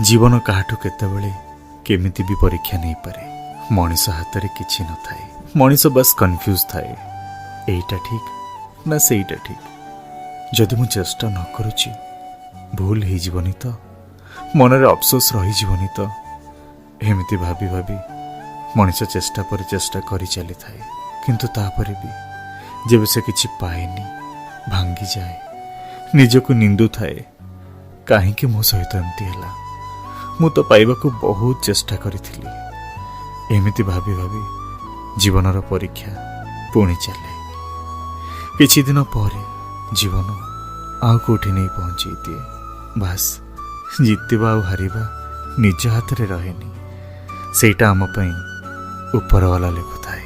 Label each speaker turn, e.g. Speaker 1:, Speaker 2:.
Speaker 1: ଜୀବନ କାହାଠୁ କେତେବେଳେ କେମିତି ବି ପରୀକ୍ଷା ନେଇପାରେ। ମଣିଷ ହାତରେ କିଛି ନଥାଏ। ମଣିଷ ବାସ୍ କନଫ୍ୟୁଜ୍ ଥାଏ, ଏଇଟା ଠିକ୍ ନା ସେଇଟା ଠିକ୍? ଯଦି ମୁଁ ଚେଷ୍ଟା ନ କରୁଛି, ଭୁଲ ହେଇଯିବନି ତ? ମନରେ ଅଫସୋସ ରହିଯିବନି ତ? ଏମିତି ଭାବି ଭାବି ମଣିଷ ଚେଷ୍ଟା ପରେ ଚେଷ୍ଟା କରି ଚାଲିଥାଏ। କିନ୍ତୁ ତାପରେ ବି ଯେବେ ସେ କିଛି ପାଏନି, ଭାଙ୍ଗିଯାଏ, ନିଜକୁ ନିନ୍ଦୁଥାଏ, କାହିଁକି ମୋ ସହିତ ଏମିତି ହେଲା? ମୁଁ ତ ପାଇବାକୁ ବହୁତ ଚେଷ୍ଟା କରିଥିଲି। ଏମିତି ଭାବି ଭାବି ଜୀବନର ପରୀକ୍ଷା ପୁଣି ଚାଲେ। କିଛି ଦିନ ପରେ ଜୀବନ ଆଉ କେଉଁଠି ନେଇ ପହଞ୍ଚେଇ ଦିଏ। ବାସ୍, ଜିତିବା ଆଉ ହାରିବା ନିଜ ହାତରେ ରହେନି। ସେଇଟା ଆମ ପାଇଁ ଉପରବାଲା ଲେଖୁଥାଏ।